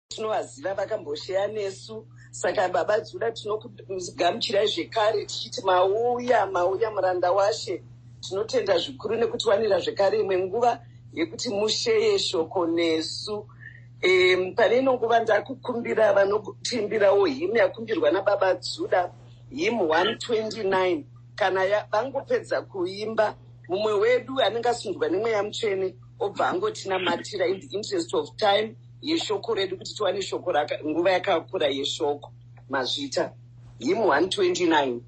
Tinovaziva vakambosheya nesu. Saka Baba Dzuda, tinokugamuchirai zvekare tichiti mauya, mauya muranda washe. Tinotenda zvikuru nekutiwanira zvekare imwe nguva yekuti musheye shoko nesu. Pane ino nguva ndakukumbira vanotiimbirawo hymn yakumbirwa naBaba Dzuda, hymn 129. Kana vangopedza kuimba, mumwe wedu anenge asundwa nemweya mutsvene obva angotinamatira in the interest of time yeshoko redu, kuti tiwane shoko, nguva yakakura yeshoko. Mazvita. Hymn 129.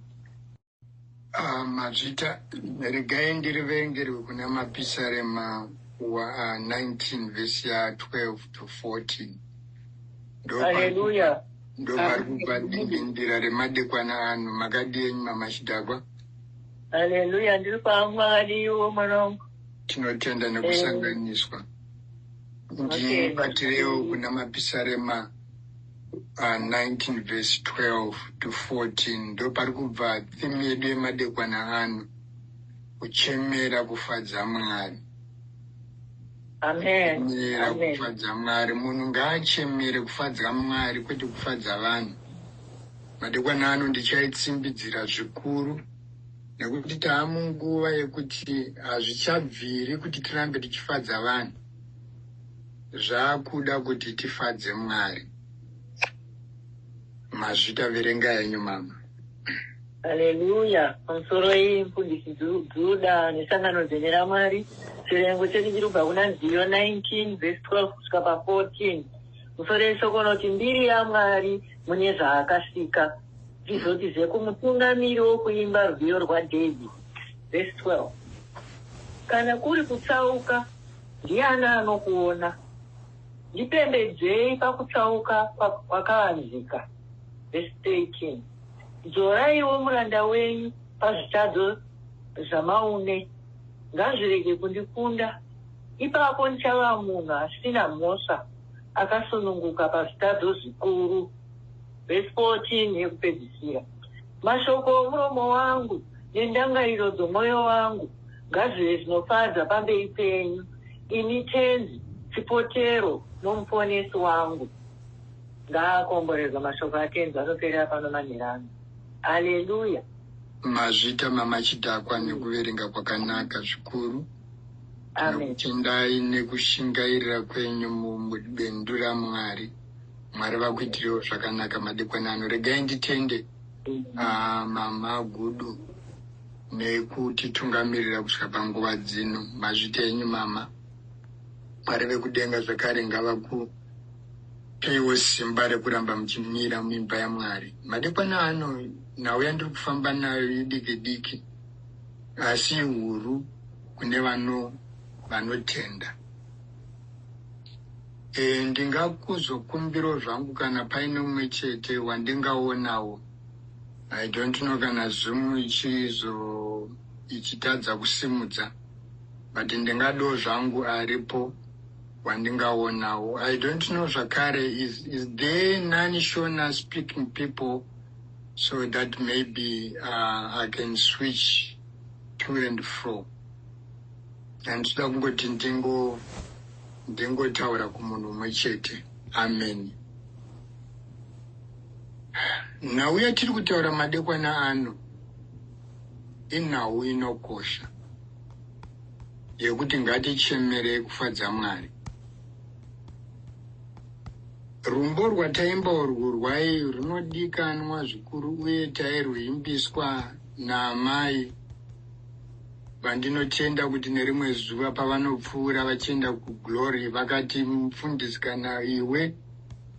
Mazvita. Regai ndiriverengerwe kuna Mapisarema wa 19 vhesi ya12 to 14. Haleluya. Ndo pari kubva dingindira remadekwana ano. Makadii enyu, Mama Chidhakwa? Haleluya, ndiri kwangu. Makadiiwo, mwana wangu? Tinotenda nekusanganiswa. Ndibatirewo kuna Mapisarema 19 verse 12 to 14. Ndo pari kubva theme yedu yemadekwana ano, kuchemera kufadza Mwari. Amen. Kuchemera kufadza Mwari. Munhu ngaachemere kufadza Mwari, kwete kufadza vanhu. Madekwana ano ndichaitsimbidzira zvikuru nekuti taamunguva yekuti hazvichabviri kuti tirambe tichifadza vanhu. Zvaakuda kuti tifadze Mwari. Mazvita. Verenga yenyu, mama. Haleluya. Pamusoro iyi, Mufundisi Dzuda nesangano dzene raMwari. Chiverengo chedu chiri kubva kuna Nziyo 19 vhesi 12 kusvika pa14. Musoro yeshoko unoti "Mbiri yaMwari mune zvaakasika". Tizoti zvekumutungamiri wokuimba, rwiyo rwaDavid. Vhesi 12: Kana kuri kutsauka, ndiani anokuona? Ndipembedzei pakutsauka kwakavanzika. Vhesi 13: Dzoraiwo muranda wenyu pazvitadzo zvamaune, ngazvirege kundikunda. Ipapo ndichava munhu asina mhosva, akasununguka pazvitadzo zvikuru. Vhesi 14 yekupedzisira: Mashoko omuromo wangu nendangariro dzomwoyo wangu ngazvive zvinofadza pamberi penyu, imi Tenzi, chipotero nomuponesi wangu. Ngaakomborerwa mashoko aTenzi anoperera pano manherano. Aleluya. Mazvita, Mama Chidhakwa, nekuverenga kwakanaka zvikuru. Amen. Tinokutendai nekushingairira kwenyu mubendu raMwari. Mwari vakuitirewo zvakanaka madekwana ano. Regai nditende Mama Gudu nekutitungamirira kusvika panguva dzino. Mazvita enyu, mama. Mwari vekudenga zvakare ngavakupeiwo simba rekuramba muchimira muimba yaMwari. Madekwana ano nhau yandiri kufamba nayo idiki diki asi ihuru kune vanotenda. Ndingakuzokumbirawo zvangu kana paine mumwe chete wandingaonawo. I don't know kana Zoom ichizo ichitadza kusimudza, but ndingadawo zvangu aripo wandingaonawo. I don't know zvakare, is there non-Shona speaking people so that maybe I can switch to and fro? Handinoda kungoti ndingotaura kumunhu umwe chete. Amen. Nhau yatiri kutaura madekwana ano inhau inokosha yekuti ngatichemerei kufadza Mwari. Rumbo rwataimba urwu rwai runodikanwa zvikuru uye tairwiimbiswa naamai vandinotenda kuti nerimwe zuva pavanopfuura vachienda kuglory vakati, "Mufundisi, kana iwe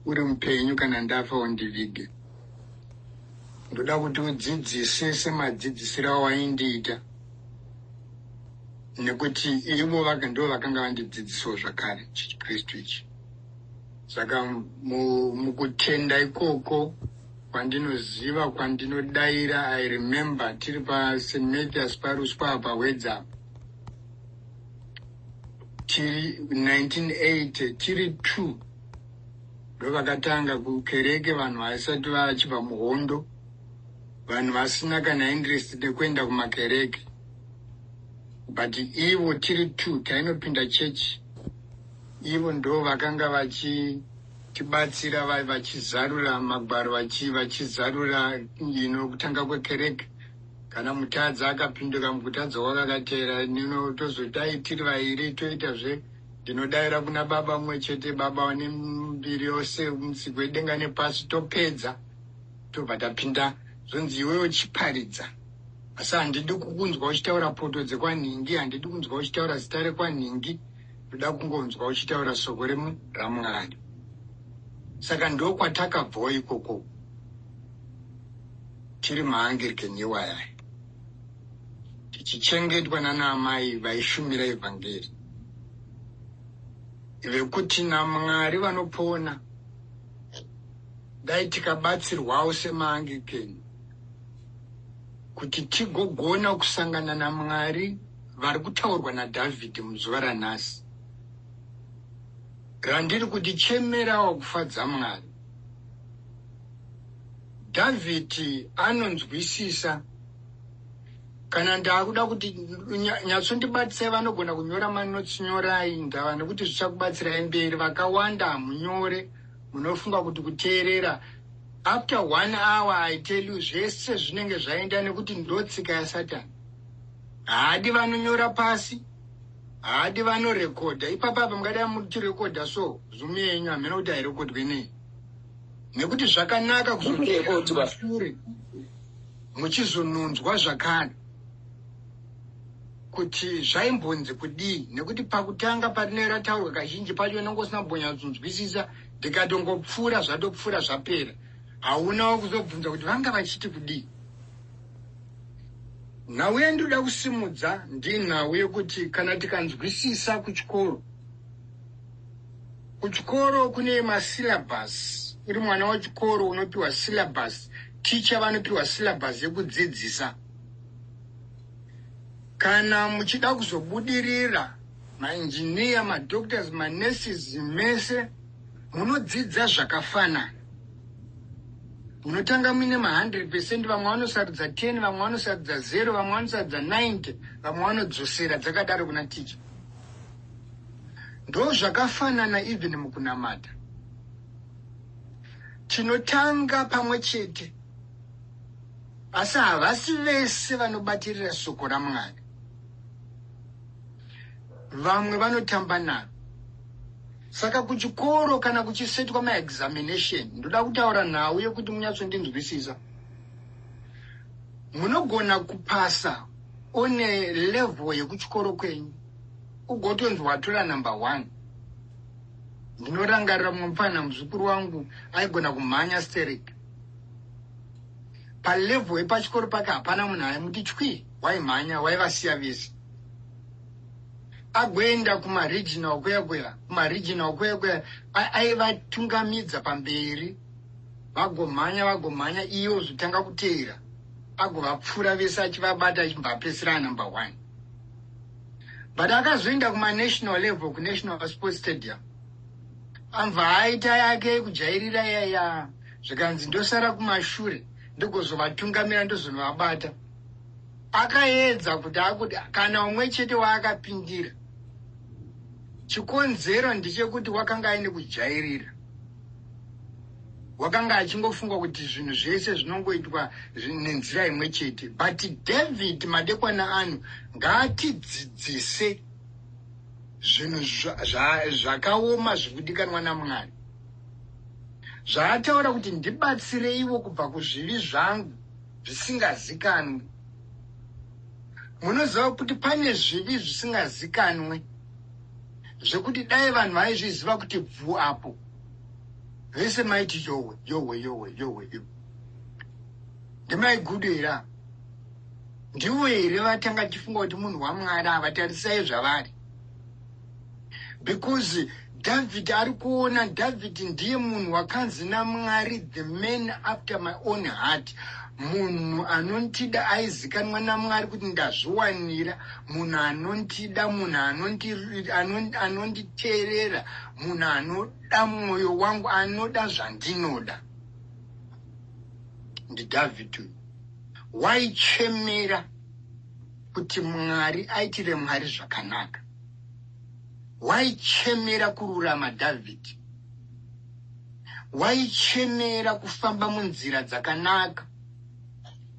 uri mupenyu, kana ndafa undivige, ndoda kuti udzidzise semadzidzisiro awaindiita," nekuti ivo ndo vakanga vandidzidzisawo zvakare chiKristu ichi. Saka mukutenda ikoko kwandinoziva, kwandinodayira, I remember tiri paSt Mathias paRuswa apa, Wedza, tiri 1980, tiri two ndo vakatanga kukereke. Vanhu vasati vachibva muhondo, vanhu vasina kana interest nekuenda kumakereke, but ivo tiri two tainopinda chechi. Ivo ndo vakanga vachi Tibatsira vachizarura magwaro, vachizarura ino kutanga kwekereke. Kana mutadzi akapinduka mukutadza kwakakateera nino, tozodai tiri vairi, toitazve ndinodayira kuna Baba mumwe chete, Baba vane mbiri yose, musiki wedenga nepasi. Topedza, tobva tapinda. Zvonzi, "Iwewe uchiparidza, asi handidi kukunzwa uchitaura poto dzekwanhingi, handidi kunzwa uchitaura zita rekwanhingi, ndoda kungonzwa uchitaura soko raMwari." Saka ndokwatakabvawo ikoko, tiri maAnglican iwaya, tichichengetwa nana amai vaishumira evhangeri vekuti naMwari vanopona. Dai tikabatsirwawo semaAnglican kuti tigogona kusangana naMwari vari kutaurwa naDhavhidhi muzuva ranhasi randiri kuti chemerawo kufadza Mwari. Dhavhidhi anonzwisisa. Kana ndaakuda kuti nyatsondibatsirai, vanogona kunyora manotsi, nyorai ndava, nekuti zvichakubatsirai mberi. Vakawanda hamunyore, munofunga kuti kuteerera. After one hour, I tell you, zvese zvinenge zvaenda, nekuti ndotsika yaSatani. Haadi vanonyora pasi, haadi vanorekodha. Ipapapa mungadai muchirekodha, so Zoom yenyu hamena kuti hairekodwe nei, nekuti zvakanaka Kurekodwa. kuzomashure muchizononzwa zvakare kuti zvaimbonzi kudii, nekuti pakutanga parinenge rataurwa kazhinji pacho unenge usina kumbonyatsonzwisisa. Ndikatongopfuura, zvatopfuura, zvapera, haunawo kuzobvunza kuti vanga vachiti kudii. Nhau yandinoda kusimudza ndinhau yekuti kana tikanzwisisa kuchikoro, kuchikoro kune masyllabus. Uri mwana wechikoro, unopiwa syllabus, ticha vanopiwa syllabus yekudzidzisa. Kana muchida kuzobudirira, mainjiniya, madoctors, manurses, mese munodzidza zvakafanana. Munotanga muine ma100%, vamwe vanosarudza 10, vamwe vanosarudza 0, vamwe vanosarudza 90, vamwe vanodzosera dzakadaro kuna ticha. Ndo zvakafanana even mukunamata, tinotanga pamwe chete, asi havasi vese vanobatirira shoko raMwari. Vamwe vanotamba naro. Saka kuchikoro kana kuchisetwa maexamination, ndoda kutaura nhau yekuti munyatsondinzwisisa, munogona kupasa one level yekuchikoro kwenyu, ugotonzi watora number one. Ndinorangarira mumwe mufana, muzukuru wangu, aigona kumhanya sterek. Palevel yepachikoro pake hapana munhu aimuti chwi. Waimhanya, waivasiya vese. Agoenda kumaregional kuya kuya, kumaregional kuya kuya, aivatungamidza pamberi, vagomhanya, vagomhanya, iye ozotanga kuteera, agovapfuura vese, achivabata, achimbapesera number one. But akazoenda kumanational level, kuNational Sports Stadium, amva aita yake kujairira yaya, zvikanzi, "Ndosara kumashure, ndigozovatungamira, ndozonovabata." Akaedza kuti akuti kana umwe chete waakapindira. Chikonzero ndechekuti wakanga aine kujairira, wakanga achingofunga kuti zvinhu zvese zvinongoitwa nenzira imwe chete. But David madekwana ano ngaatidzidzise zvinhu zvakaoma zvikudikanwa naMwari, zvaataura kuti, "Ndibatsireiwo kubva kuzvivi zvangu zvisingazikanwi." Munoziva kuti pane zvivi zvisingazikanwe, zvekuti dai vanhu vaizviziva kuti bvu apo vese maiti, "Yowe, yowe, yowe, yowe, yowe, ndimaigudu here ava? Ndivo here vatanga tifunga kuti munhu waMwari ava? Tarisai zvavari." Because David ari kuona, David ndiye munhu wakanzi naMwari, "The man after my own heart," munhu anondida, aizikanwa naMwari kuti ndazviwanira munhu anondida, munhu anonditeerera, munhu anoda mwoyo wangu, anoda zvandinoda. NdiDavid uyu waichemera kuti Mwari aitire Mwari zvakanaka, waichemera kururama Dhavhidhi. Waichemera kufamba munzira dzakanaka.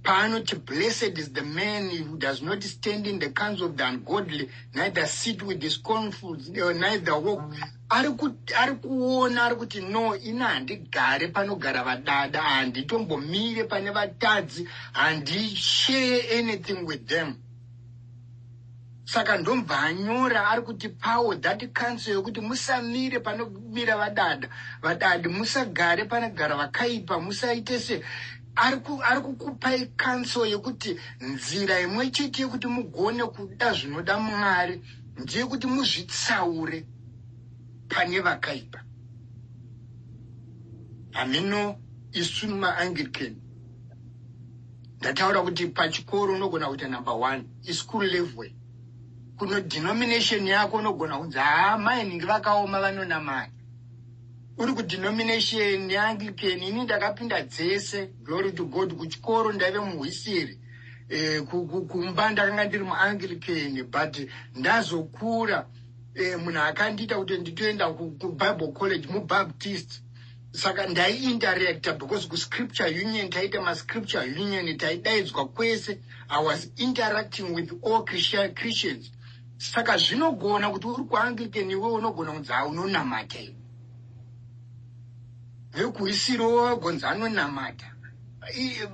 Paanoti, "Blessed is the man who does not stand in the counsel of the ungodly, neither sit with the scornful, neither walk," ari kuona, ari kuti, "No, ina handigare panogara vadada, handitombomire pane vatadzi, handishare anything with them." Saka ndomubva anyora, ari kuti pawo that counsel yokuti musamire panomira vadada, vadadi, musagare panogara vakaipa, musaite se ari kukupai counsel yekuti nzira imwe chete yekuti mugone kuda zvinoda Mwari ndeyekuti muzvitsaure pane vakaipa. Hamino isu maAnglican, ndataura kuti pachikoro unogona kuita number one, ischool level. Kuno denomination yako unogona kunzi, "Haa, mainingi vakaoma, vanonamata." Uri kudenomination yeAnglican, ini ndakapinda dzese, glory to God. Kuchikoro ndaive muhwisiri, kumba ndakanga ndiri muAnglican, but ndazokura, munhu akandiita kuti nditoenda kuBible college muBaptist. Saka ndaiinteracta because kuScripture Union taiita maScripture Union, taidaidzwa kwese. I was interacting with all Christians. Saka zvinogona kuti uri kuAnglican iwe unogona kunzi, "Ha, unonamata iwe." Vekuisiro vagonzi anonamata.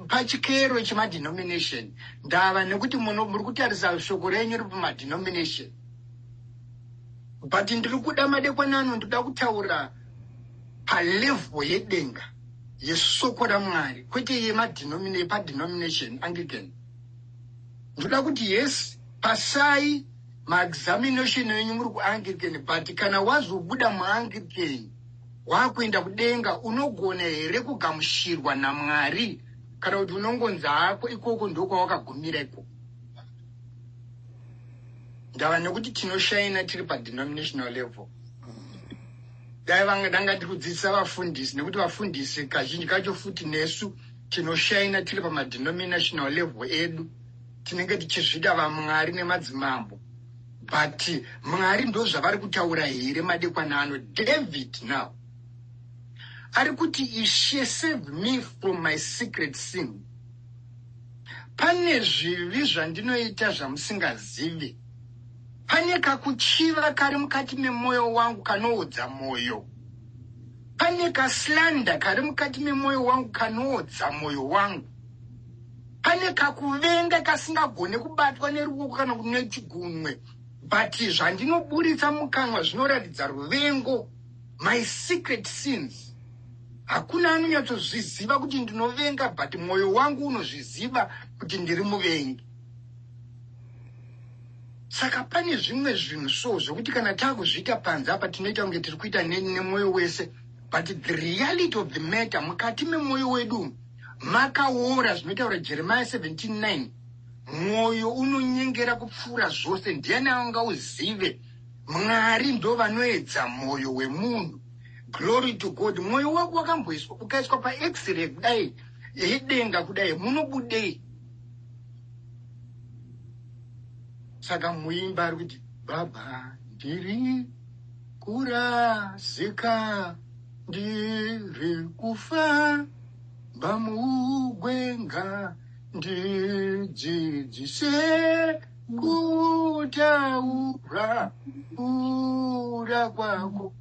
Pachikero chemadenomination, ndava nekuti muri kutarisa shoko renyu riri pamadenomination, but ndiri kuda madekwanano, ndoda kutaura palevel yedenga yesoko raMwari, kwete yepadenomination Anglican. Ndoda kuti, yes, pasai maexamination enyu muri kuAnglican, but kana wazobuda muAnglican waakuenda kudenga, unogona here kugamushirwa naMwari, kana kuti unongonzi hako ikoko ndokwawakagumira ikoko? Ndava nekuti tinoshaina tiri padenominational level. Dai vanga danga ndiri kudzidzisa vafundisi, nekuti vafundisi kazhinji kacho futi nesu tinoshaina tiri pamadenominational level edu. Tinenge tichizvida vamwari nemadzimambo, but Mwari ndo zvavari kutaura here madekwana ano? David now ari kuti, "Ishe, save me from my secret sin." Pane zvivi zvandinoita zvamusingazivi, pane kakuchiva kari mukati memwoyo wangu kanoodza mwoyo, pane kaslander kari mukati memwoyo wangu kanoodza mwoyo wangu, pane kakuvenga kasingagone kubatwa neruoko kana nechigunwe, but zvandinoburitsa mukanwa zvinoratidza ruvengo. My secret sins, hakuna anonyatsozviziva kuti ndinovenga, but mwoyo wangu unozviziva kuti ndiri muvengi. Saka pane zvimwe zvinhu so zvokuti kana taakuzviita panze apa, tinoita kunge tiri kuita nemwoyo wese, but the reality of the matter, mukati memwoyo wedu makaora. Zvinotaura Jeremiah 17:9, mwoyo unonyengera kupfuura zvose, ndiani angauzive? Mwari ndo vanoedza mwoyo wemunhu. Glory to God. Mwoyo wako wakamboiswa, ukaiswa pax-ray kudai yedenga kudai, munobudei? Saka muimba ari kuti, "Baba, ndiri kurasika, ndiri kufa mugwenga, ndidzidzise kutaura kuda kwako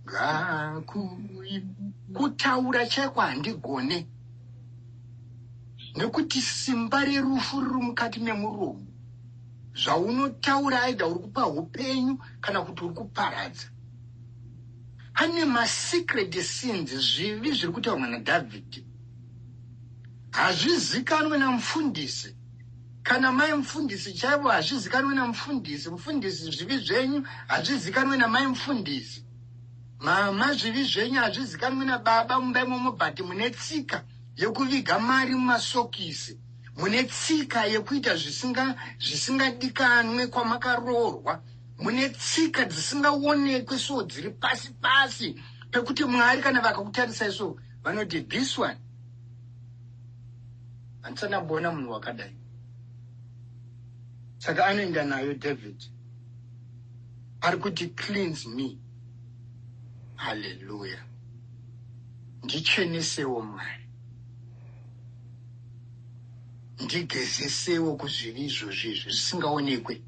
ngakui." Kutaura chaiko handigone, nekuti simba rerufu riri mukati memuromo. Zvaunotaura, aidha uri kupa upenyu kana kuti uri kuparadza. Pane masecret sins, zvivi zviri kutaurwa naDhavhidhi hazvizikanwe namufundisi kana mai mufundisi chaivo, hazvizikanwe namufundisi. Mufundisi, zvivi zvenyu hazvizikanwe namai mufundisi. Mama, zvivi zvenyu hazvizikanwe nababa mumba imomo, but mune tsika yekuviga mari mumasokisi, mune tsika yekuita zvisingadikanwe kwamakaroorwa, mune tsika dzisingaonekwe, so dziri pasi pasi pekuti Mwari kana vakakutarisai so vanoti, "This one, handisandamboona munhu wakadai." Saka anoenda nayo David, ari kuti, "Cleanse me." Halleluya. Ndichenesewo Mwari, ndigezesewo kuzvivi izvozvi izvi zvisingaonekwe,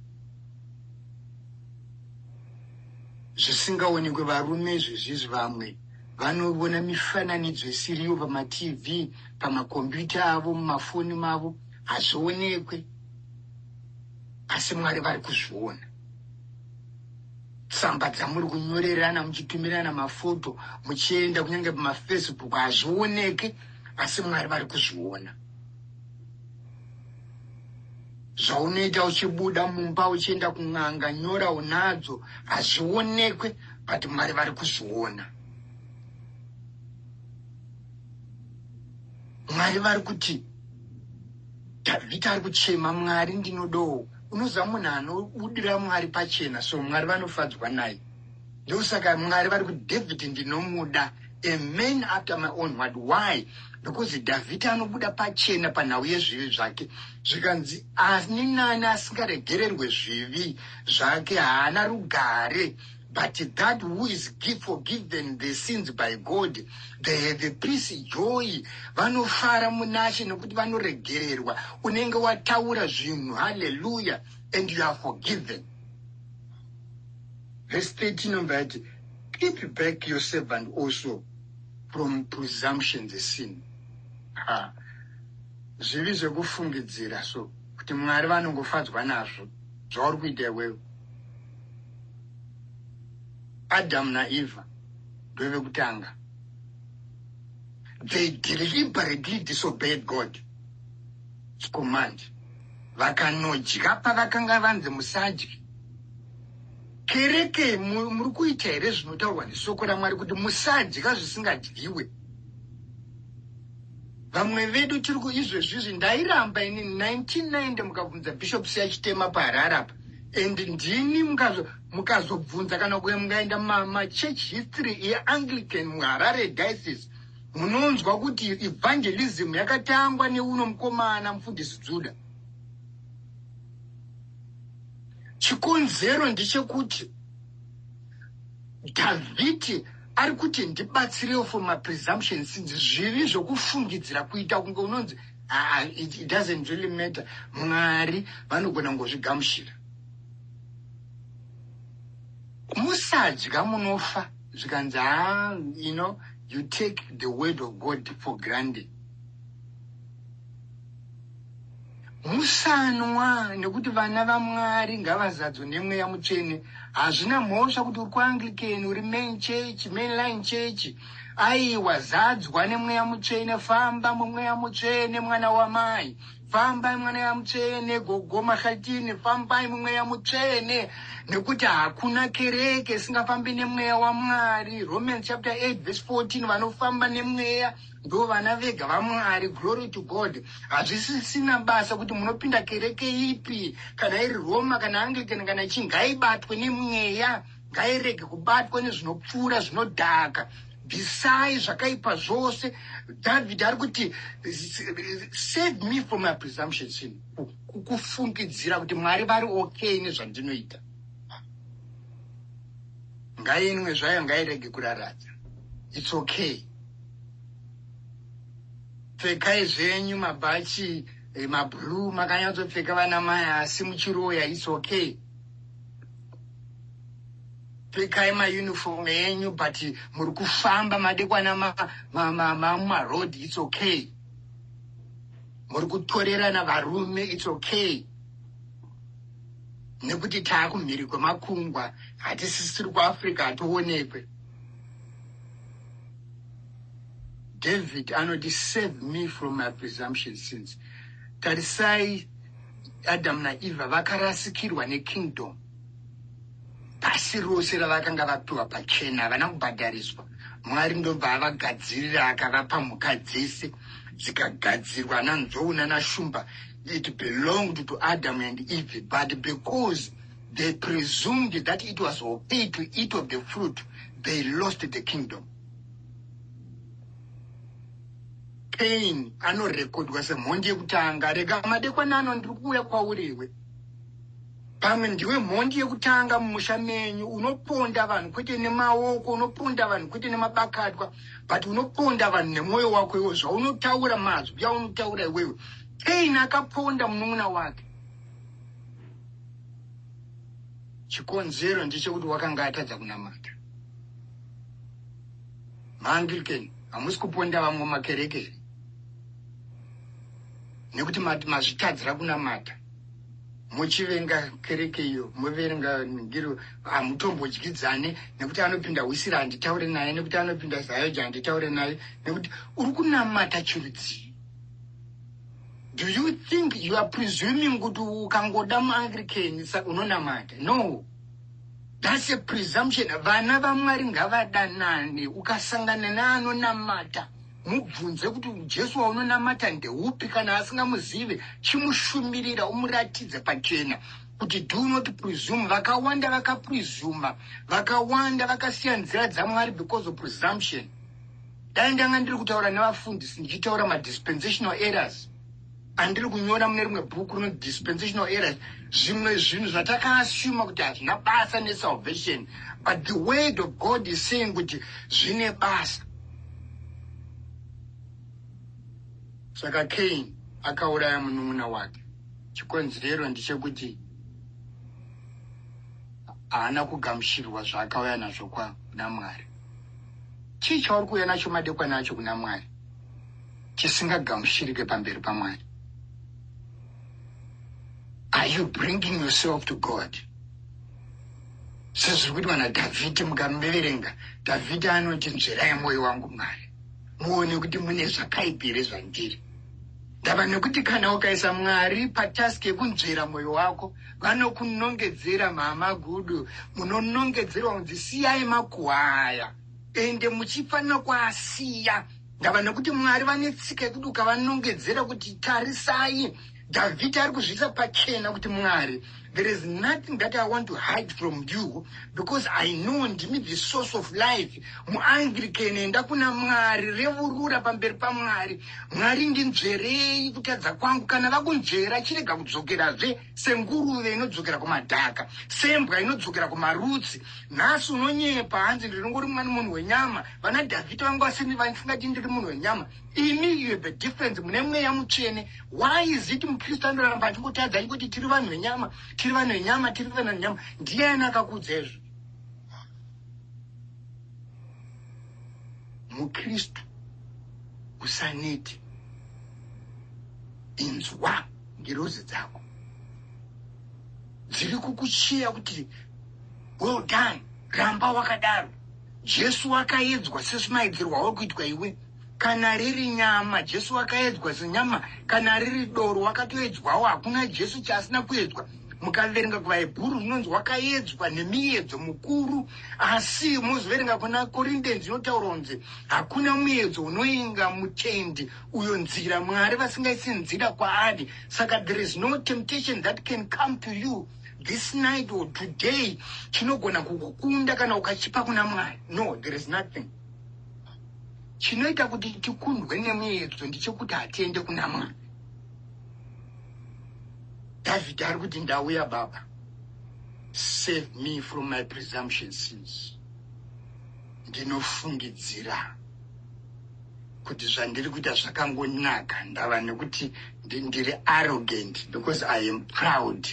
zvisingaonekwe. Varume izvezvizvi vamwe vanoona mifananidzo isiriyo pamaTV, pamakombiyuta avo, mumafoni mavo. Hazvionekwe, asi Mwari vari kuzviona. Tsamba dzamuri kunyorerana, muchitumirana mafoto, muchienda kunyange pamaFacebook, hazvioneke, asi Mwari vari kuzviona. Zvaunoita uchibuda mumba uchienda kun'anga, nyora unadzo, hazvionekwe, but Mwari vari kuzviona. Mwari vari kuti, Dhavhidi ari kuchema, "Mwari, ndinodowo." Unoziva, munhu anobudira Mwari pachena, so Mwari vanofadzwa naye. Ndosaka Mwari vari kuti, "David ndinomuda, a man after my own heart." Why? Because Dhavhidi anobuda pachena panhau yezvivi zvake. Zvikanzi ani nani asingaregererwe zvivi zvake haana rugare, but that who is forgiven the sins by God, they have a peace, joy. Vanofara munashe nekuti vanoregererwa. Unenge wataura zvinhu, halleluya, and you are forgiven. Verse 13 obva yati, "Keep back your servant also from presumptions sin." Ha, zvivi zvekufungidzira, so kuti Mwari vanongofadzwa nazvo zvauri kuita iwewe. Adamu naEva ndovekutanga. They deliberately disobeyed God's command. Vakanodya pavakanga vanzi musadye. Kereke, muri kuita here zvinotaurwa nesoko raMwari kuti musadya zvisingadyiwe? Vamwe vedu tiri kuizvezvizvi. Ndairamba ini 1990. Mukabvunza Bishop Siyachitema paHarare apa, and ndini mukazobvunza kana kuye mukaenda machurch history yeAnglican muHarare Diocese, munonzwa kuti evangelism yakatangwa neuno mukomana, Mufundisi Dzuda. Chikonzero ndechekuti Dhavhidhi ari kuti, "Ndibatsirewo for mapresumption sins," zvivi zvokufungidzira, kuita kunge unonzi, "Ah, it doesn't really matter, Mwari vanogona ngozvigamuchira." Musadya munofa, zvikanzi, ha, you take the word of God for granted. Musanwa, nekuti vana vaMwari ngavazadzwe nemweya mutsvene. Hazvina mhosva kuti uri kuAnglican, uri main church, mainline church. Aiwa, zadzwa nemweya mutsvene. Famba mumweya mutsvene, mwana wamai. Fambai mweya mutsvene. Gogo Mahlatini, fambai mumweya mutsvene, nekuti hakuna kereke isingafambi nemweya waMwari. Romans chapter 8 verse 14, vanofamba nemweya ndo vana vega vaMwari. Glory to God. Hazvisisina basa kuti munopinda kereke ipi, kana iri Roma, kana Anglican, kana chii, ngaibatwe nemweya, ngairege kubatwa nezvinopfuura, zvinodhaka. Bvisai zvakaipa zvose. David ari kuti, "Save me from my presumption sin," kufungidzira kuti Mwari vari okay nezvandinoita. Ngainwe zvayo, ngairege kuraradza, it's okay. Pfekai zvenyu mabhachi mablue, makanyatsopfeka, vana mai, asi muchiroya, it's okay. Pfekai mauniform enyu, but muri kufamba madekwana mumaroad, it's okay. Muri kutorerana varume, it's okay, nekuti taakumhiri kwemakungwa, hatisisiri kuAfrica, hationekwe. David anoti, "Save me from my presumption sins." Tarisai, Adamu naEva vakarasikirwa nekingdom, pasi rose ravakanga vapiwa pachena, havana kubhadhariswa. Mwari ndobva avagadzirira, akavapa mhuka dzese dzikagadzirwa, nanzou nanashumba. It belonged to Adam and Eve, but because they presumed that it was okay to eat of the fruit, they lost the kingdom. Cain anorekodwa semhondi yekutanga. Rega madekwana ano ndiri kuuya kwauriwe. Pamwe ndiwe mhondi yekutanga mumusha menyu, unoponda vanhu kwete nemaoko, unoponda vanhu kwete nemabakatwa, but unoponda vanhu nemwoyo wako iwo, zvaunotaura, mazwi aunotaura iwewe. Kaini akaponda munun'una wake. Chikonzero ndechekuti wakanga atadza kunamata. MaAnglican hamusi kuponda vamwe makereke here? Nekuti mazvitadzira kunamata, muchivenga kereke iyo, muverenga ngiro, hamutombodyidzane nekuti anopinda Wisira handitaure naye, nekuti anopinda Zayoja handitaure naye, nekuti uri kunamata chirudzii? Do you think you are presuming kuti ukangoda muAnglican unonamata? No, that's a presumption. Vana vaMwari ngavadanane. Ukasangana neanonamata, mubvunze kuti Jesu waunonamata ndeupi. Kana asingamuzive, chimushumirira, umuratidze pachena kuti do not presume. Vakawanda vakapresuma, vakawanda vakasiya nzira dzaMwari because of presumption. Dai ndanga ndiri kutaura nevafundisi ndichitaura madispensational errors andiri kunyora mune rimwe bhuku rinoti Dispensational Errors, zvimwe zvinhu zvatakaasuma kuti hazvina basa nesalvation, but the word of God is saying kuti zvine basa. Saka Cain akauraya munun'una wake. Chikonzero ndechekuti haana kugamuchirwa zvaakauya nazvo kuna Mwari. Chii chauri kuuya nacho madekwana acho kuna Mwari chisingagamuchirike pamberi paMwari? Are you bringing yourself to God sezviri kuitwa naDhavhidhi? Mukamuverenga, Dhavhidhi anoti, "Nzverai mwoyo wangu, Mwari, muone kuti mune zvakaipire zvandiri." Ndava nekuti kana ukaisa Mwari patask yekunzvera mwoyo wako, vanokunongedzera. Mhama gudu, munonongedzerwa kunzi siyai makuhwa aya, ende muchifanira kuasiya. Ndava nekuti Mwari vane tsika yekuti ukavanongedzera kuti tarisai, Dhavhidhi ari kuzviisa pachena kuti, "Mwari, there is nothing that I want to hide from you because I know ndimi the source of life." MuAnglican, enda kuna Mwari, revurura pamberi paMwari. "Mwari, ndinzverei kutadza kwangu." Kana vakunzvera, chirega kudzokerazve senguruve inodzokera kumadhaka, sembwa inodzokera kumarutsi. Nhasi unonyepa, hanzi ndinongori mwana, munhu wenyama. Vana Dhavhidhi vanga vasini vasingati ndiri munhu wenyama. Imi, you have a difference, mune Mweya Mutsvene. Why is it muKristu anoramba achingotadza, achingoti tiri vanhu venyama, tiri vanhu venyama, tiri vanhu venyama? Ndiani akakudza izvo? MuKristu, usaneti. Inzwa ngirozi dzako dziri kukuchiya kuti well done, ramba wakadaro. Jesu wakaedzwa sezvimaedzerwa wauri kuitwa iwe. Kana riri nyama, Jesu wakaedzwa senyama. Kana riri doro, wakatoedzwawo. Hakuna Jesu chaasina kuedzwa. Mukaverenga kuvaHebhuru, rinonzi wakaedzwa nemiedzo mukuru, asi mozoverenga kuna Corinthians, inotaura kunzi hakuna muedzo unoinga mutendi uyo nzira Mwari vasingaisi nzira kwaari. Saka there is no temptation that can come to you this night or today chinogona kukukunda kana ukachipa kuna Mwari. No, there is nothing. Chinoita kuti tikundwe nemuedzo ndechekuti hatiende kuna Mwari. Dhavhidhi ari kuti, "Ndauya, Baba, save me from my presumption sins." Ndinofungidzira kuti zvandiri kuita zvakangonaka. Ndava nekuti ndiri arrogant because I am proud,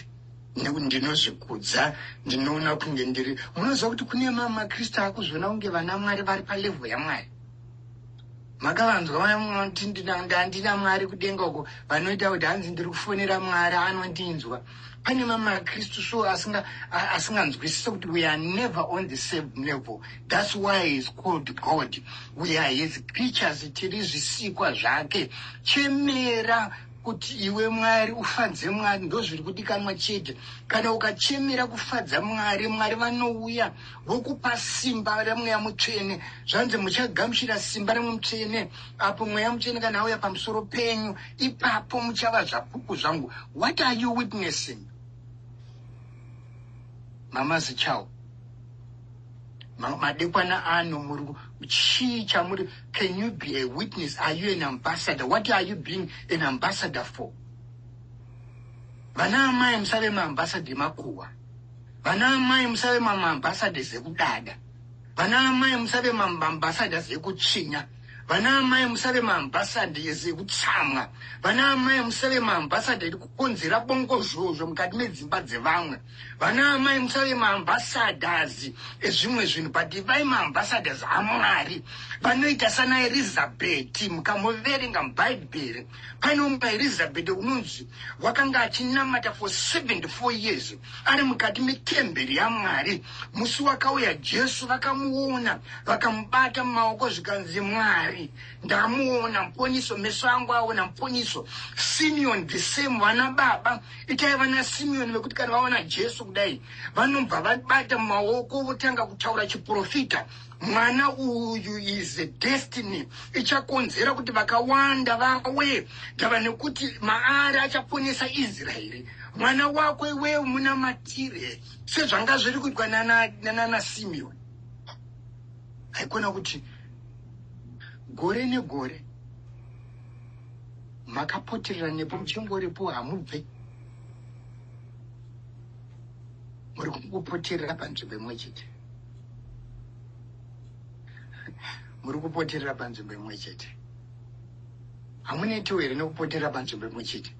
nekuti ndinozvikudza, ndinoona kunge ndiri. Munoziva kuti kune mamwe maKristu akuzviona kunge vana Mwari, vari palevel yaMwari. Makavanzwa kuti ndandina Mwari kudenga uko, vanoita kuti hanzi ndiri kufonera Mwari, anondinzwa. Pane mamwe maKristu so asinganzwisisi kuti we are never on the same level. That's why is called God. We are his creatures, tiri zvisikwa zvake. Chemera kuti iwe Mwari ufadze Mwari, ndo zviri kudikanwa chete. Kana ukachemera kufadza Mwari, Mwari vanouya vokupa simba raMweya Mutsvene. Zvanzi muchagamuchira simba raMweya Mutsvene apo Mweya Mutsvene kana auya pamusoro penyu, ipapo muchava zvapupu zvangu. What are you witnessing, Mama Zichao? Madekwana ano muri chii chamuri? Can you be a witness? Are you an ambassador? What are you being an ambassador for? Vana amai, musave maambassador emakuhwa. Vana amai, musave mamaambassadors ekudada. Vana amai, musave maambassadors ekutsvinya. Vana amai, musave maambassadors ekutsamwa. Vana amai, musave maambassador ekukonzera bongozhozho mukati medzimba dzevamwe. Vana amai, musave maambassadors ezvimwe zvinhu, but ivai maambassadors aMwari vanoita sana Elizabheti. Mukamuverenga mubhaibheri, pane umwe Elizabheti unonzi wakanga achinamata for 74 years ari mukati metemberi yaMwari. Musi wakauya Jesu, vakamuona, vakamubata mumaoko, zvikanzi, "Mwari, ndamuona muponiso, meso angu aona muponiso." Simeon the same. Vana baba, itai vana Simeon vekuti kana vaona Jesu kudai, vanobva vabata mumaoko, votanga kutaura chiprofita: "Mwana uyu is a destiny ichakonzera kuti vakawanda vawe ndava, nekuti maari achaponesa Israeri. Mwana wako iwewe munamatire sezvanga zviri kuitwa nana Simeon." Haikona kuti gore negore makapoterera nepo, muchingoripo, hamubve, muri kungopoterera panzvimbo imwe chete, muri kupoterera panzvimbo imwe chete. Hamunetiwo here nekupoterera panzvimbo imwe chete?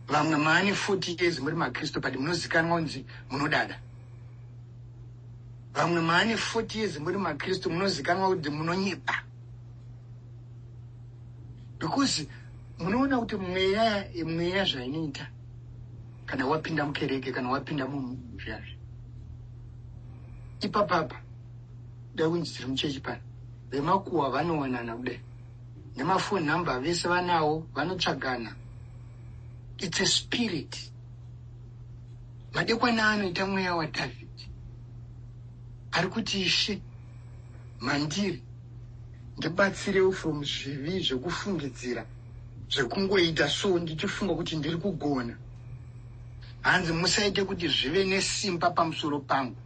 Vamwe maane 40 years muri makristu, but munozikanwa kunzi munodada. Vamwe maane 40 years muri makristu, munozikanwa kuti munonyepa, because munoona kuti mweya zvainoita kana wapinda mukereke, kana wapinda muzviyazvi ipapapa, da kunzi tiri muchechi pano, vemakuhwa vanowanana kudai nemafoni number, vese vanawo, vanotsvagana. It's a spirit. Madekwana anoita mweya waDhavhidhi ari kuti, "Ishe, mandiri ndibatsirewo from zvivi zvekufungidzira, zvekungoita so ndichifunga kuti ndiri kugona." Hanzi, "Musaite kuti zvive nesimba pamusoro pangu."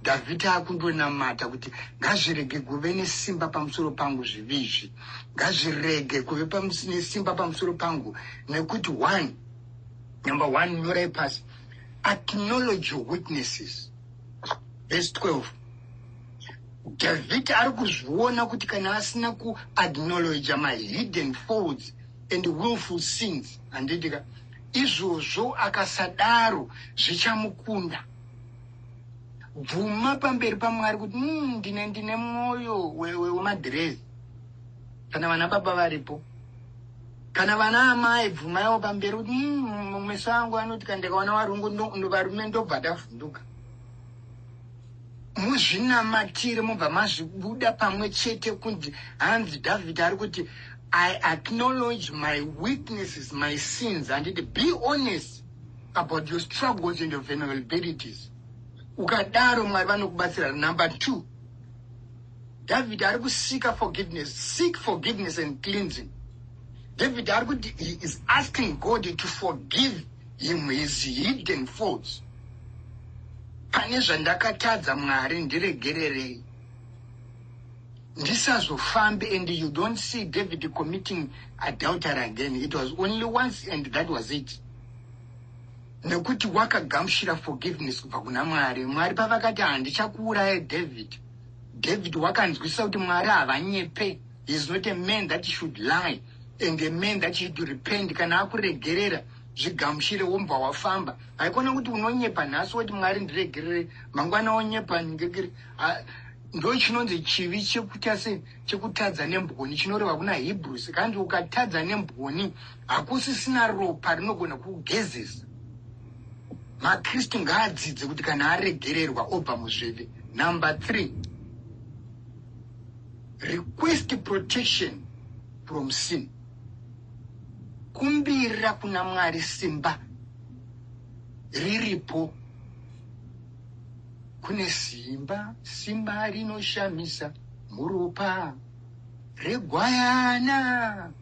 Dhavhidhi akundonamata kuti ngazvirege kuve nesimba pamusoro pangu zvivi izvi, ngazvirege kuve nesimba pamusoro pangu. Nekuti one, number one, nyorai pasi: acknowledge your weaknesses. Verse 12, Dhavhidhi ari kuzviona kuti kana asina kuacknowledga mahidden faults and willful sins, handitika izvozvo, akasadaro zvichamukunda. Bvuma pamberi paMwari kuti ndine mwoyo wemadhirezi. Kana vana baba varipo, kana vana amai, bvumaiwo pamberi kuti meso angu anoti kana ndikaona varungu, varume, ndobva ndavhunduka. Muzvinamatire, mubva mazvibuda pamwe chete. Kunzi, hanzi Dhavhidhi ari kuti, "I acknowledge my weaknesses, my sins." Handiti? Be honest about your struggles and your vulnerabilities. Ukadaro, Mwari vanokubatsira. Number two, David ari kuseeka forgiveness. Seek forgiveness and cleansing. David ari kuti he is asking God to forgive him his hidden faults. "Pane zvandakatadza, Mwari, ndiregererei, ndisazofambe." And you don't see David committing adultery again. It was only once and that was it, nekuti wakagamuchira forgiveness kubva kuna Mwari. Mwari pavakati, "Handichakuuraya, David," David wakanzwisisa kuti Mwari havanyepe. He is not a man that should lie and a man that should repent. Kana akuregerera, zvigamuchire, wombva wafamba. Haikona kuti unonyepa nhasi woti, "Mwari, ndiregerere," mangwana wonyepa, ndiregerere. Ndo chinonzi chivi chekuita se chekutadza nemboni, chinoreva kuna Hebrews, kanzi ukatadza nemboni, hakusisina ropa rinogona kugezesa. Makristu ngaadzidze kuti kana aregererwa, obva muzvivi. Number three, request protection from sin. Kumbirira kuna Mwari simba riripo. Kune simba, simba rinoshamisa muropa regwayana.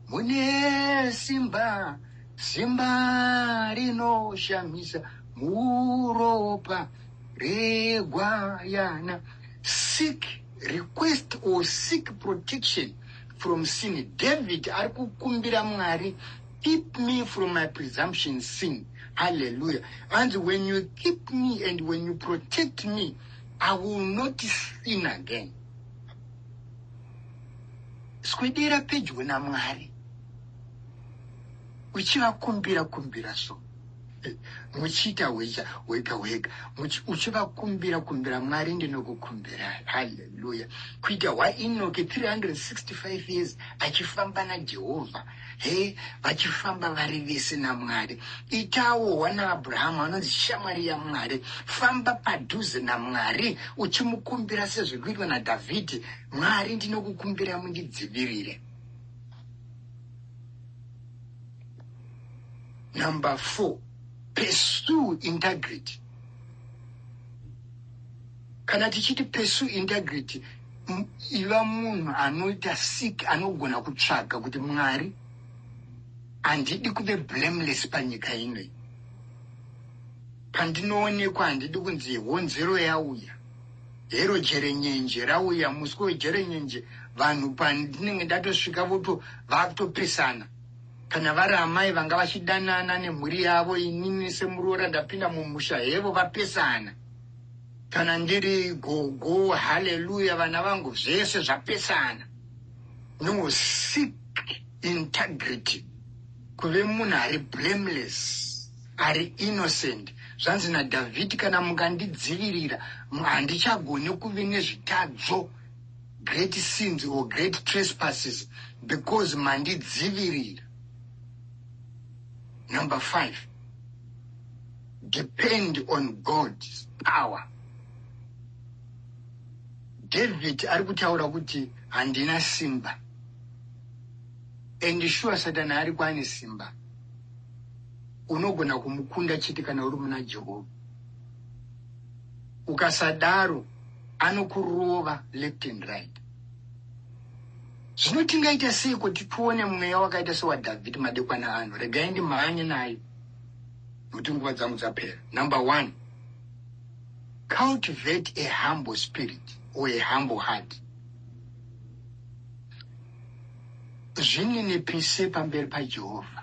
Mune simba, simba rinoshamisa muropa regwayana. Seek, request or seek protection from sin. David ari kukumbira Mwari Keep me from my presumption sin. Hallelujah. And when you keep me and when you protect me, I will not sin again. Swedera pedyo naMwari uchivakumbira kumbira so muchiita hwega hwega hwega, uchivakumbira kumbira. Mwari, ndinokukumbira. Haleluya. Kuita hwaEnoki, 365 years achifamba naJehovha, he vachifamba vari vese naMwari. Itawo hwanaAbhurahamu anonzi shamwari yaMwari. Famba padhuze naMwari uchimukumbira sezvekuitwa naDhavhidhi. Mwari, ndinokukumbira mundidzivirire. Number 4, pursue integrity. Kana tichiti pursue integrity, iva munhu anoita seek, anogona kutsvaga kuti, Mwari, handidi kuve blameless panyika inoi. Pandinoonekwa handidi kunzi honzero yauya, hero jerenyenje rauya, muswe wejerenyenje. Vanhu pandinenge ndatosvika voto vakutopesana. Kana vari amai vanga vachidanana nemhuri yavo, inini semuroora ndapinda mumusha, hevo vapesana. Kana ndiri gogo, haleluya, vana vangu, zvese zvapesana. No, seek integrity, kuve munhu ari blameless, ari innocent. Zvanzi naDhavhidi, kana mukandidzivirira, handichagoni kuve nezvitadzo, great sins or great trespasses, because mandidzivirira. Number 5, depend on God's power. David ari kutaura kuti handina simba, and sure, Satani ari kwaane simba. Unogona kumukunda chete kana uri muna Jehovha. Ukasadaro anokurova left and right. Zvino tingaita sei kuti tione mweya wakaita sewaDhavhidi madekwana ano? Regai ndimhanye nayo nokuti nguva dzangu dzapera. Number 1, cultivate a humble spirit or a humble heart. Zvininipise pamberi paJehovha.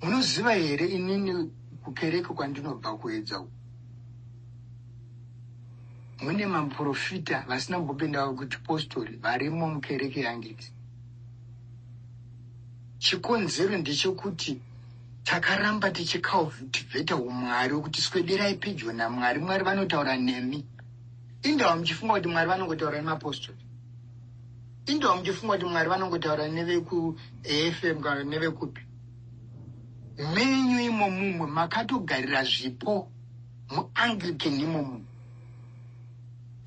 Munoziva here, inini kukereke kwandinobva kuedza uku, mune maprofita vasina kumbopinda kuchipostori varimo mukereke yangiti. Chikonzero ndechekuti takaramba tichicultivata umwari wekuti swederai pedyo naMwari, Mwari vanotaura nemi. Indawa muchifunga kuti Mwari vanongotaura nemapostori? Indawa muchifunga kuti Mwari vanongotaura neveku AFM kana nevekupi? Menyu imo mumwe makatogarira zvipo muAnglican imomo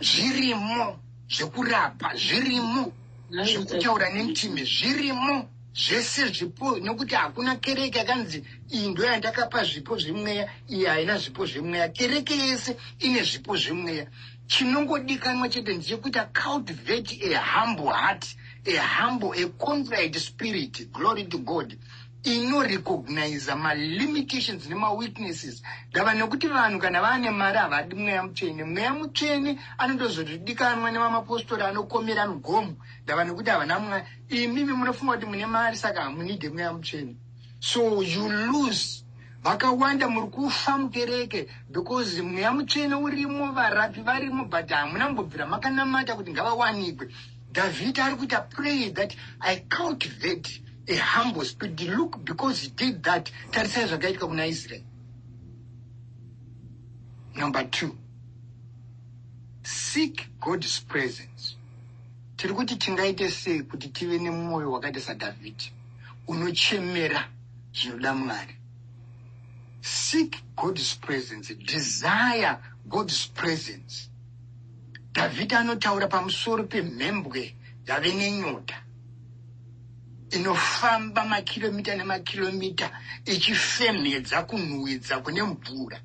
zvirimo, zvekurapa zvirimo, zvekutaura nemutime zvirimo, zvese zvipo. Nekuti hakuna kereke yakanzi iyi ndo yandakapa zvipo zvemweya, iyi haina zvipo zvemweya. Kereke yese ine zvipo zvemweya. Chinongodikanwa chete ndechekuita cultivate a humble heart, a humble, a contrite spirit, glory to God, inorecogniza malimitations nemaweaknesses. Ndava nekuti vanhu kana vaane mari havadi Mweya Mutsvene. Mweya Mutsvene anondozodikanwa nemamapostori anokomera migomo. Ndava nekuti havana mweya. Imimi munofunga kuti mune mari, saka hamunide Mweya Mutsvene, so you lose. Vakawanda muri kufa mukereke because Mweya Mutsvene urimo, varapi varimo, but hamuna kumbobvira makanamata kuti ngavawanikwe. Dhavhidi ari kuita pray that I cultivate a humble spirit. Look, because he did that, tarisai zvakaitika kuna Israel. Number 2, seek God's presence. Tiri kuti tingaite sei kuti tive nemwoyo wakaita saDhavhidhi unochemera zvinoda Mwari? Seek God's presence, desire God's presence. Dhavhidhi anotaura pamusoro pemhembwe yave nenyota inofamba makiromita nemakiromita ichifemhedza kunhuhwidza kune mvura.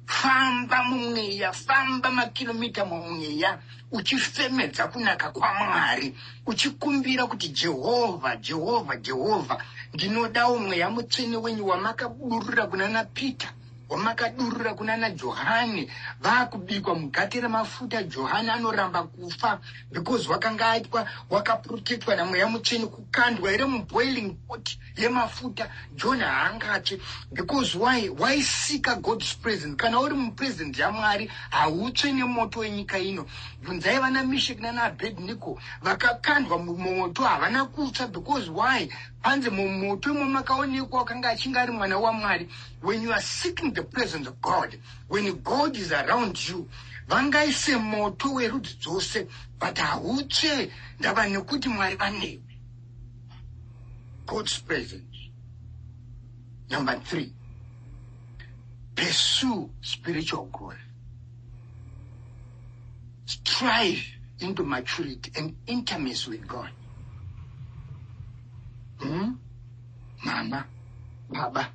Famba mumweya, famba makiromita mumweya uchifemedza kunaka kwaMwari, uchikumbira kuti, Jehovha, Jehovha, Jehovha, ndinodawo Mweya Mutsvene wenyu wamakaburura kuna naPeter. Wamakadurura kunana Johani, vaakubikwa mugate remafuta. Johani anoramba kufa because wakanga aitwa, wakaprotectwa naMweya Mutsvene. Kukandwa here muboiling pot yemafuta, John haangatsve because why? Waisika God's presence. Kana uri mupresence yaMwari, hautsve nemoto wenyika ino. Bvunzai vana Mishek nana Abednico, vakakandwa mumoto, havana kutsva because why? Panze mumoto imo makaonekwa wakanga achinge ari mwana waMwari. When you are seeking the presence of God, when God is around you, vangaise moto werudzi dzose, but hautsve. Ndava nekuti Mwari vanewe. God's presence. Number three, pursue spiritual growth. Strive into maturity and intimacy with God. Mama, baba,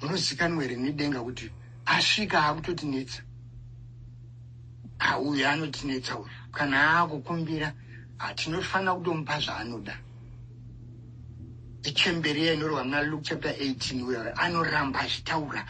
munozikanwa here nedenga kuti asvika akutotinetsa? Auyu anotinetsa uyu. Kana akukumbira, hatinofanira kutomupa zvaanoda. Ichemberi inorwa muna Luke chapter 18. Uyo anoramba achitaura,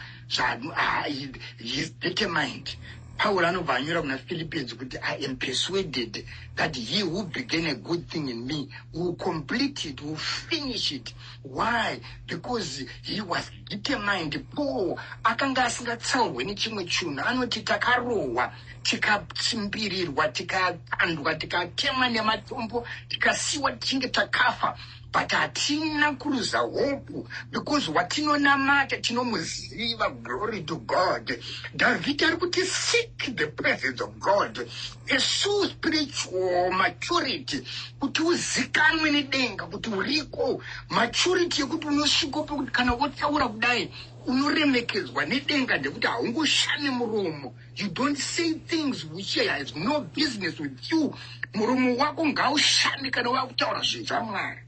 he's determined. Paul anobva anyora kuna Philippians kuti, "I am persuaded that he who began a good thing in me will complete it, will finish it." Why? Because he was determined. Paul akanga asingatsaurwe nechimwe chinhu. Anoti takarohwa, tikatsimbirirwa, tikakandwa, tikatemwa nematombo, tikasiwa tichinge takafa, but hatina kuruza hope because watinonamata tinomuziva. Glory to God. Dhavhidi ari kuti seek the presence of God, pursue spiritual maturity, kuti uzikanwe nedenga kuti uriko. Maturity yekuti unosvika pekuti kana wotaura kudai, unoremekedzwa nedenga, ndekuti haungoshame muromo. You don't say things which has no business with you. Muromo wako ngaushame kana wakutaura zvinhu zvaMwari.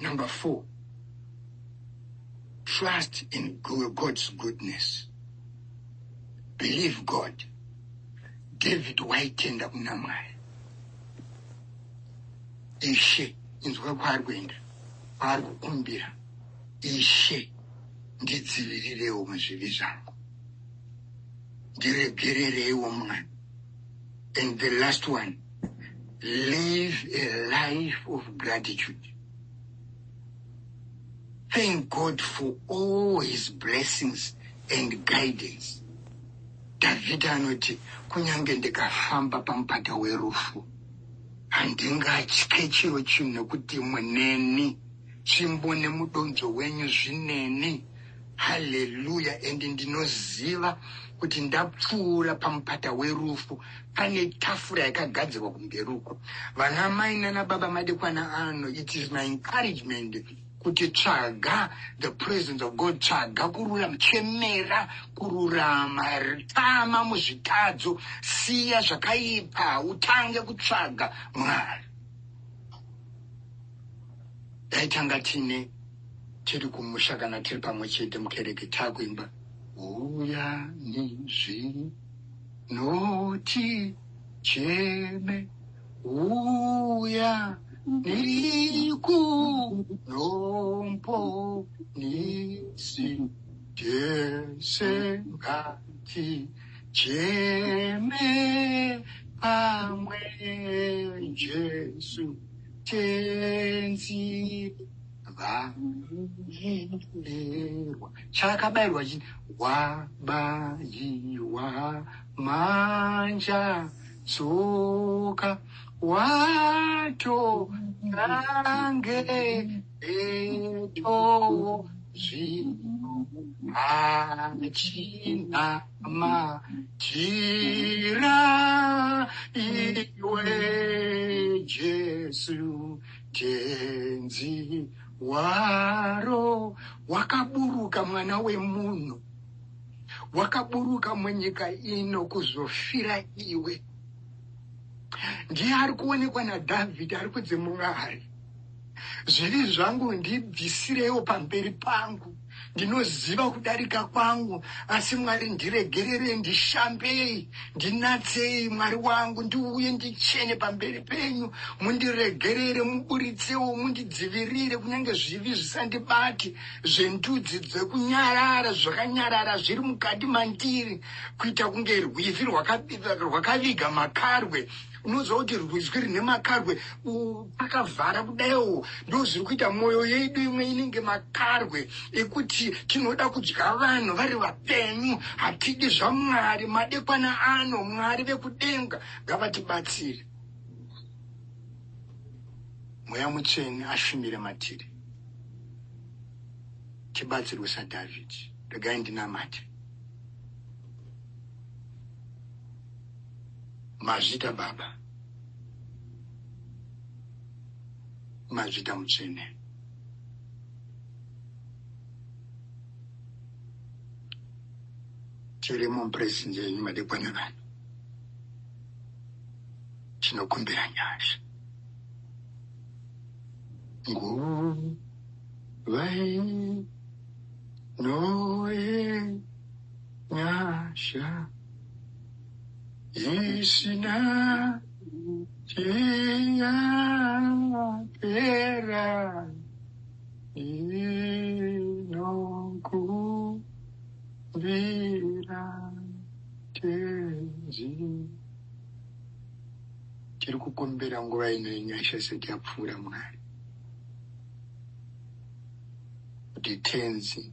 Number four, trust in God's goodness. Believe God. David waitenda kuna Mwari. Ishe, inzwa kwaari kuenda, kwaari kukumbira: "Ishe, ndidzivirirewo muzvivi zvangu, ndiregerereiwo, Mwari." And the last one, live a life of gratitude. Thank God for all his blessings and guidance. Dhavhidhi anoti, "Kunyange ndikafamba pamupata werufu, handingatye chiro chinhu, nekuti muneni, tsvimbo nemudonzvo wenyu zvineni." Haleluya. And ndinoziva kuti ndapfuura pamupata werufu, pane tafura yakagadzirwa kumberi uko. Vana mai nana baba, madekwana ano, it is my encouragement kuti tsvaga the presence of God, tsvaga kururama, chemera kururama, tama muzvitadzo, siya zvakaipa, utange kutsvaga Mwari. Dai tanga tine tiri kumusha kana tiri pamwe chete mukereke, takuimba uya nizvinoti cheme uya nikunomponisi tese ngati cheme pamwe Jesu tenzi vaerwa chakabayirwa chini wabayiwa manja tsoka wato tange etowo zvino hachina matira iwe Jesu tenzi waro. Wakaburuka mwana wemunhu, wakaburuka munyika ino kuzofira iwe. Ndiye ari kuonekwa naDhavhidhi, ari kudzi, "Mwari, zvivi zvangu ndibvisirewo pamberi pangu. Ndinoziva kudarika kwangu, asi Mwari, ndiregerere, ndishambei." Ndinatsei, Mwari wangu, ndiuye ndichene pamberi penyu. Mundiregerere, muburitsewo, mundidzivirire, kunyange zvivi zvisandibati, zvendudzi dzekunyarara, zvakanyarara zviri mukati mandiri, kuita kunge rwizi rwakaviga makarwe. Unoziva kuti rwizi rine makarwe pakavhara kudaiwo, ndo zviri kuita mwoyo yedu. Imwe inenge makarwe ekuti tinoda kudya vanhu vari vapenyu, hatidi zvaMwari. Madekwana ano, Mwari vekudenga ngavatibatsire. Mweya Mutsvene ashumire matiri, tibatsirwe saDhavhidhi. Regai ndinamate. Mazvita Baba, mazvita Mutsvene. Tiri mupresence yenyu madekwana vanhu, tinokumbira nyasha. Nguva ino yenyasha isina chiyapera, inokumbira Tenzi. Tiri kukumbira nguva ino yenyasha isati yapfuura, Mwari, kuti Tenzi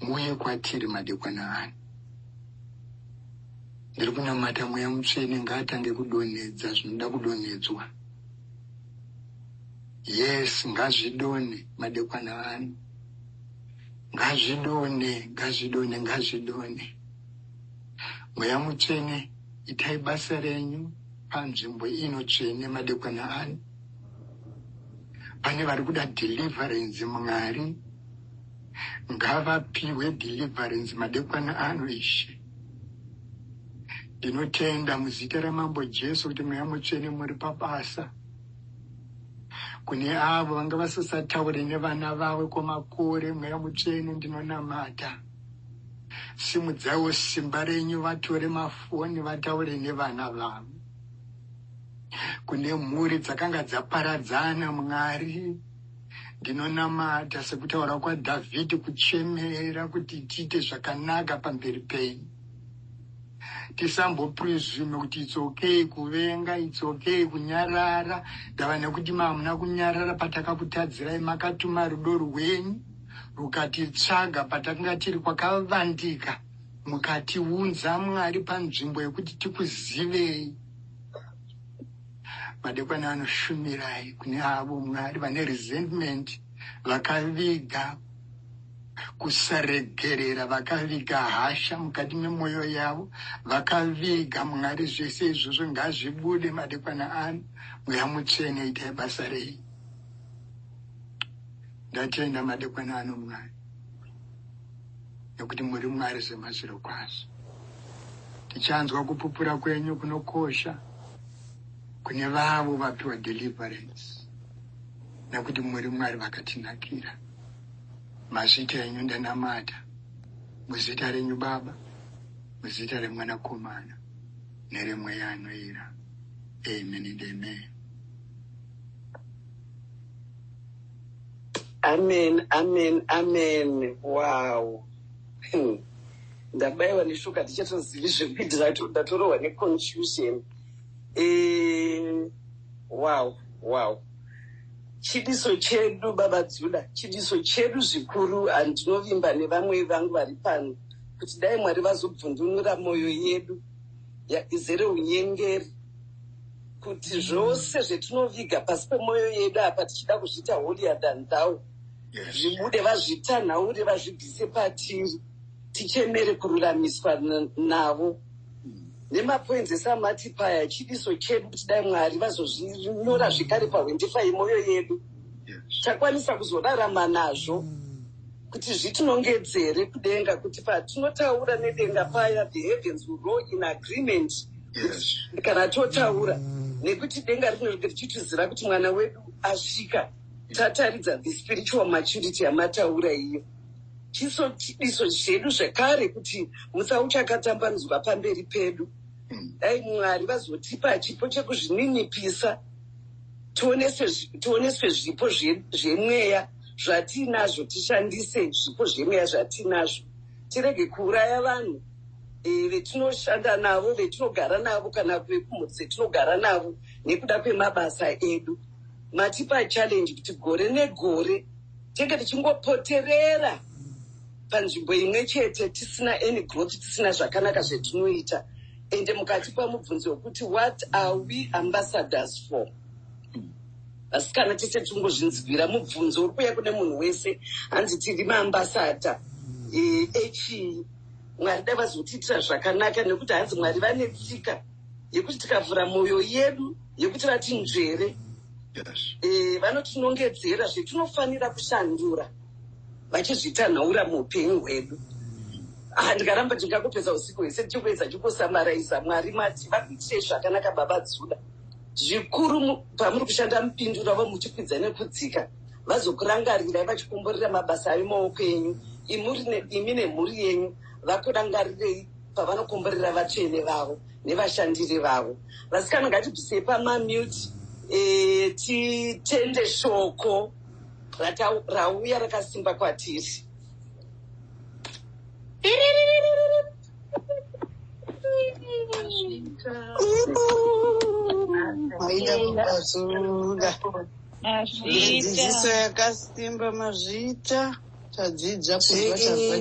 muuye kwatiri madekwana ano. Ndiri kunamata, Mweya Mutsvene ngaatange kudonhedza zvinoda kudonhedzwa. Yes, ngazvidonhe madekwana ano, ngazvidonhe, ngazvidonhe, ngazvidonhe. Mweya Mutsvene, itai basa renyu panzvimbo ino tsvene madekwana ano. Pane vari kuda deliverance, Mwari, ngavapiwe deliverance madekwana ano. Ishe, ndinotenda muzita raMambo Jesu kuti Mweya Mutsvene muri pabasa. Kune avo vanga vasisataure nevana vavo kwemakore, Mweya Mutsvene, ndinonamata, simudzaiwo simba renyu, vatore mafoni vataure nevana vavo. Kune mhuri dzakanga dzaparadzana, Mwari, ndinonamata sekutaura kwaDhavhidhi, kuchemera kuti tiite zvakanaka pamberi penyu. Tisambopresume kuti it's okay kuvenga, it's okay kunyarara. Ndava nekuti mahamuna kunyarara patakakutadzirai, makatuma rudo rwenyu rukatitsvaga patakanga tiri kwakavandika, mukatiunza, Mwari, panzvimbo yekuti tikuzivei. Madekwana anoshumirai kune avo, Mwari, vane resentment, vakaviga kusaregerera, vakaviga hasha mukati memwoyo yavo, vakaviga, Mwari, zvese izvozvo ngazvibude madekwana ano. Mweya Mutsvene, itai basa rei. Ndatenda madekwana ano, Mwari, nekuti muri Mwari zvemazviro kwazvo. Tichanzwa kupupura kwenyu kunokosha kune vavo vapiwa deliverance, nekuti muri Mwari vakatinakira. Mazvita enyu. Ndanamata muzita renyu Baba, muzita reMwanakomana nereMweya Anoira. Amen and amen. Amen, amen, amen. Wow. Ndabayiwa neshuka, tichatozivi zvekuitira, ndatorohwa neconfusion. Wow. Chidiso chedu, Baba Dzuda, chidiso chedu zvikuru, handinovimba nevamwe vangu vari pano, kuti dai Mwari vazobvundunura mwoyo yedu izere unyengeri, kuti zvose zvetinoviga pasi pemwoyo yedu apa tichida kuzviita holier than thou zvibude, vazvitanhaure, vazvibvise patiri, tichemere kururamiswa navo. Nemapoints esamati paya, chidiso chedu kuti dai Mwari vazozvinyora zvekare pahwendefa yemwoyo yedu, takwanisa kuzorarama nazvo, kuti zvitinongedzere kudenga, kuti patinotaura nedenga paya, the heavens will roll in agreement kana totaura, nekuti denga rinenge richitiziva kuti mwana wedu asvika, tataridza the spiritual maturity yamataura iyo. Chiso chidiso chedu zvekare kuti mutsa uchakatambanudzwa pamberi pedu. Dai Mwari vazotipa chipo chekuzvininipisa, tioneswe zvipo zvemweya zvatinazvo, tishandise zvipo zvemweya zvatinazvo, tirege kuuraya vanhu vetinoshanda navo, vetinogara navo, kana vekumhuri dzetinogara navo nekuda kwemabasa edu. Matipa challenge kuti gore negore tenge tichingopoterera panzvimbo imwe chete, tisina any growth, tisina zvakanaka zvetinoita. Ende mukatipa mubvunzo wekuti, "What are we ambassadors for?" Vasikana tese tingozvinzwira mubvunzo uri kuuya kune munhu wese, hanzi tiri maambassador echii? Mwari dai vazotiitira zvakanaka, nekuti hanzi Mwari vane tsika yekuti tikavhura mwoyo yedu yekuti vatinzvere, vanotinongedzera zvetinofanira kushandura, vachizvitanhaura muupenyu hwedu. Ah, ndikaramba ndingakupedza usiku hwese ndichikuedza chikusamaraisa. Mwari mati vakuitirei zvakanaka, Baba Dzuda, zvikuru pamuri kushanda mupindura vo muchikwidza nekudzika. Vazokurangarirai vachikomborera mabasa emaoko enyu, imi nemhuri yenyu. Vakurangarirei pavanokomborera vatsvene vavo nevashandiri vavo. Vasikana, ngatibvisei pamamute, titende shoko rauya rakasimba kwatiri. Mazvita. Maita, Baba Dzuda. Mazvita. Dzidziso yakasimba, mazvita. Tadzidza kubva tabva.